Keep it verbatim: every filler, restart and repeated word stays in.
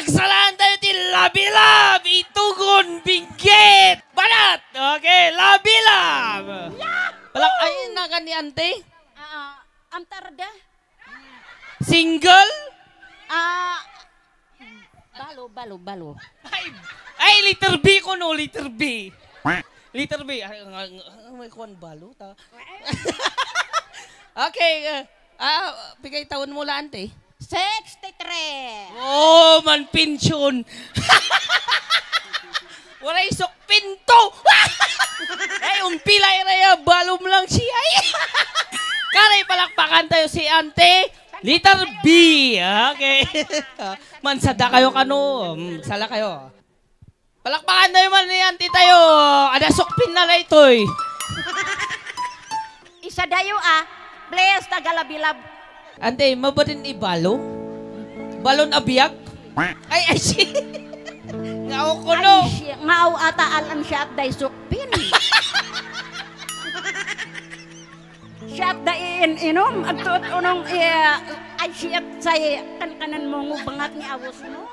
Salaan tayo ti labi-lab, itugon, binggit, banat. Okay, labi-lab. Palak-, ay, nagan ni ante? Ah, am tarda? Single? Ah, balo, balo, balo. Ay, ay, letter B kuno, letter B. Letter B. Ay, nga, nga, may kuwan balo, ta. Okay, uh, ah, pigay taon mo la, ante? Sixty-three. Oh, man, pension. Waray sukpin to. Ay, umpila ira ya, balom lang siya. Ay. Kari, palakpakan tayo si ante. Letter B. Okay. Mansada kayo kano. Mm, sala kayo. Palakpakan tayo man ni ante tayo. Ada sukpin na la itoy. Isa dayo, ah. Please, taga labi-lab. Ante, mabalin ibalo? Balon a biag? Ay, ay, si. Nga o kuno. Ay, si, nga o ata alam siya at day sukpin. Siya at day in-inom. Agtuot unong, iya, ay, siya at say, kankanan mo, ngubangat ni awos mo.